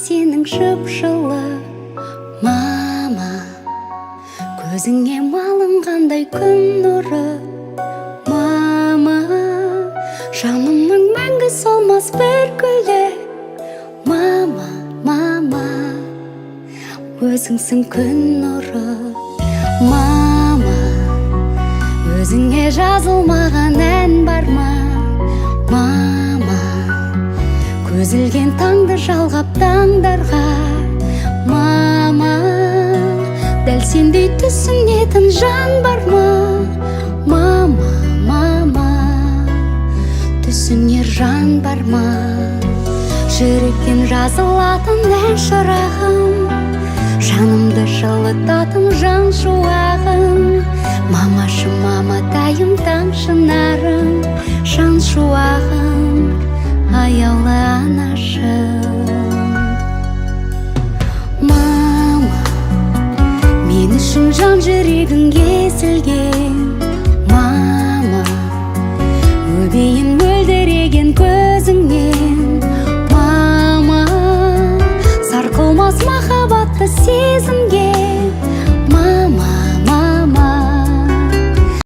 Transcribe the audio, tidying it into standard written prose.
сенің жып-жылы. Мама, көзіңе малынғандай күн нұры. Мама, жанымның мәңгі солмас бір гүлі. Мама, мама, өзіңсің күн нұры. Мама, өзіңе жазылмаған ән бар ма? Мама, көз ілген таңды жалғап таңдарға. Мама, дәл сендей түсінетін жан бар ма? Мама, мама, түсінер жан бар ма? Жүректен жазылатын ән, шырағым, жанымды жылытатын жан шуағым. Мамашым, маматайым, таң шынарым, жан шуағым, аяулы анашым. Мама, мен үшін жан жүрегің езілген. Мама, өбейін мөлдіреген көзіңнен. Мама, сарқылмас махаббатты сезімге.